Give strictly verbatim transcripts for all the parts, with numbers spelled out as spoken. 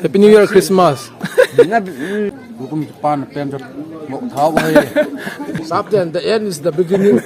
Happy New Year, Christmas. Kum pan pen jat mok thau hai. Sap ten, the end is the beginning.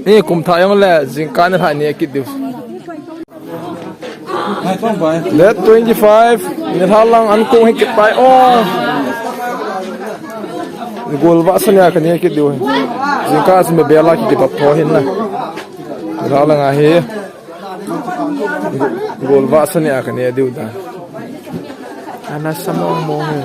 Ni kum thah jong le jingkah nilhah ni akit diu. Date twenty-five, nilhah lang an kong hi kit tai o. Golvah sania kani akit diu. Jingkah sum bela ki kibap tho hin na. Nilhah lang ahi. Golvah sania kani diu da. Ana samong mong he.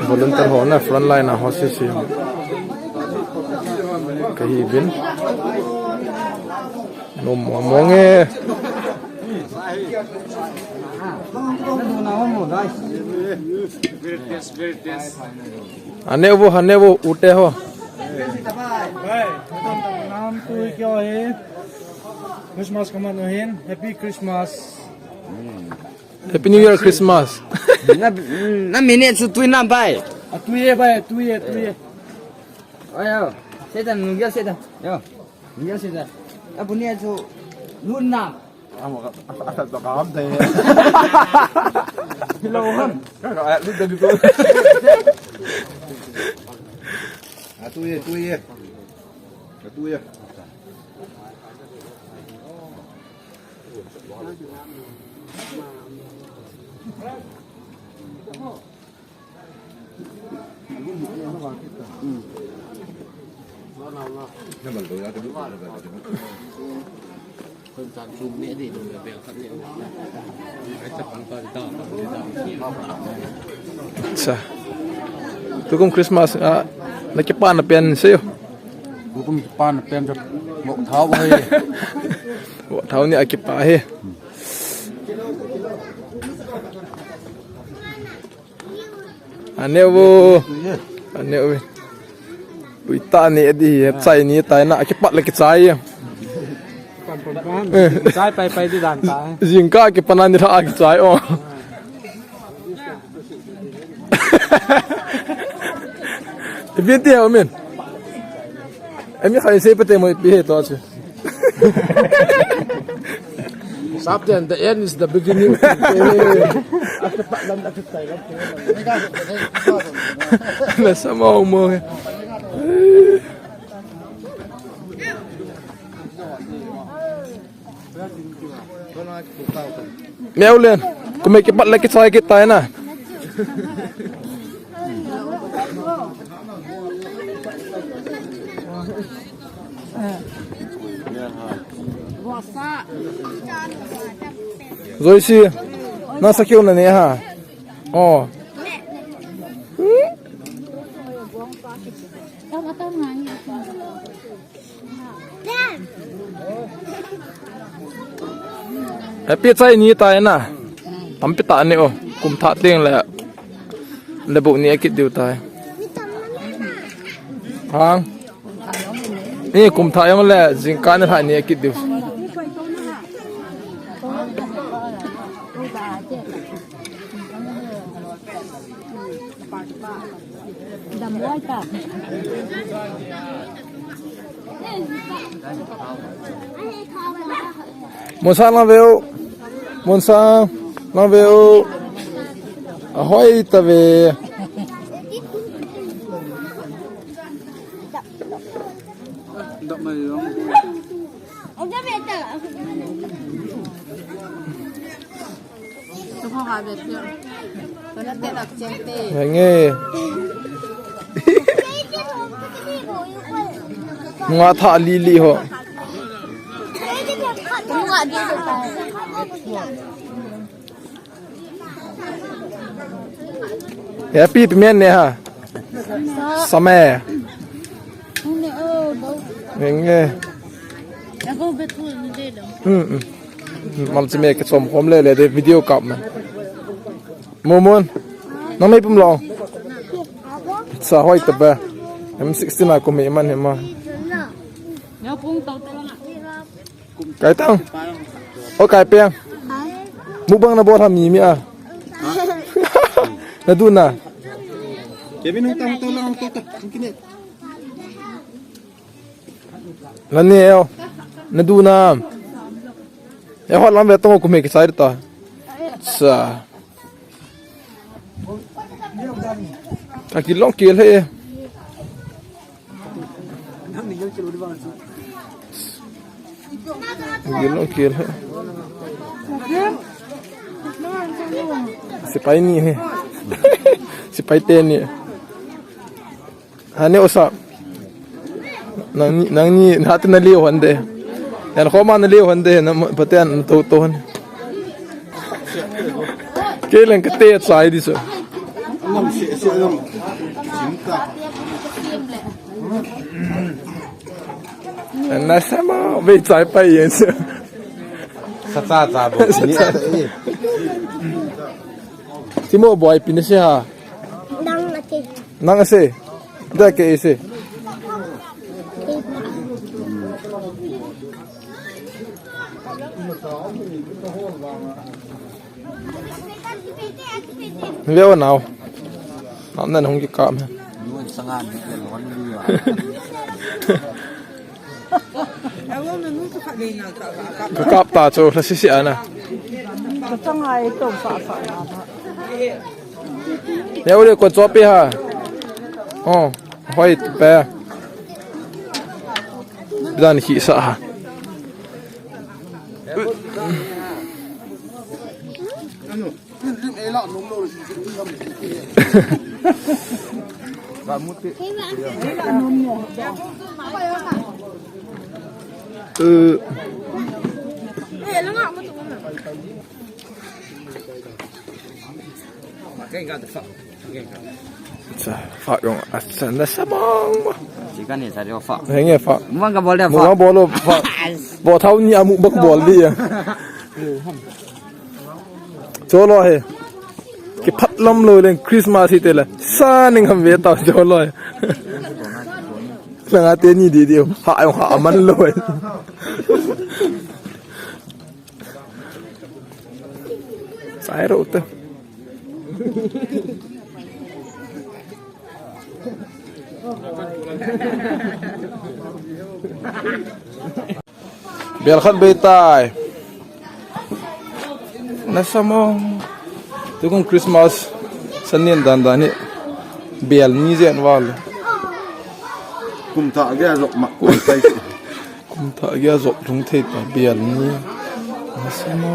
Volunteer ho na front line a ho sisi. Kahi bin. Nom mong mong e. Ane vo, ane vo, ute ho. Naam tu kya hai? Christmas kaman uhin. Happy Christmas. Happy New Year, Christmas. Na, na minute su tui nam bai. A tui e bai, tui e, tui e. Ayo, setan nungya setan. Yo. Nungya setan. Apu ni su lun nam. Amo ka, asa, asa, baka ham tayo. Hello, ham. Kaka, ay, lu, dali to. A tui e, tui e. A tui e. Sa. Tukum Christmas, ah, nakipah na pen sa'yo. Tukum kipah na pen jat mok thau hai. Mok thau ni akipah he. Ane vo. Ane vo. Ui ta ni edi, chai ni tai na, akipat le kichai. Chai pai pai di dan ta. Jingkah kipana nilhah kichai o. Ibi ti ha min. Emi khai se pete mo ipi he to chu. Sap ten, the end is the beginning. Na sama mo. Meulen, kumei kipat le kichai kit tai na. Joyce, nasa keu na ne ha? Oh. Happy chai ni tai na. Tampi ta ni o. Kum thah teng le. Le bu ni akit diu tai. Hang. Ni kum thah jong le jingkah nilhah ni akit diu. Monsa lang veu. Monsa lang veu. Ahoi tave. Henge. Nga tha li li ho. Happy pimen ne ha. Same. Henge. Hmm, hmm. Mal chi me ke chom khom le le de video kap ma. Momon. Nang nei pum lo. Sa hoi ta ba. M sixteen a ko me man he ma. Kai tang. O kai peng. Mukbang na bol ham mi mi a. Na du na. Kevin hung ta hung ta hung ta hung ta. Hung kine. Nani eo. Na du na. E hot lam ve tong ku me ki sai ta. Sa. Ka kilong kil he. Kilong kil he. Sepai ni he. Sepai te ni. Hane osa. Nangni, nangni, nate na liu hande. Yan khoma na liu hande, na paten to to han. Kelen kate chai di so. Na sama, ve chai pa yen so. Sa cha cha bo ni. Timo boy pin se ha. Nang ase. Nang ase. Da ke ase. Leo nau. Nam nan hung ki kam. Ka kap ta chu la si si ana. Ka chang ai to fa fa. Ne ule ko chopi ha. Oh, hoi pe. Dan khi sa ha. Sa fa yong asa na sa bang ma. Chikan ni sa dio fa. Henge fa. Mukbang ka bol dia fa. Mukbang bol lo fa. Bo thau ni a mukbang bol dia. Cholo he. Ki phat lam lo len Christmas hi tela. Sa ning ham ve ta cholo he. Langa te ni di di. Ha yong ha man lo he. Sai ro te. Bel khat bei tai. Na sa mo. Tukum Christmas. Sanin dan dan ni. Bel ni jen val. Kum ta ge lok ma. Kum ta. Kum thah gei a jop lhung thei ta bial ni. Nasa mo.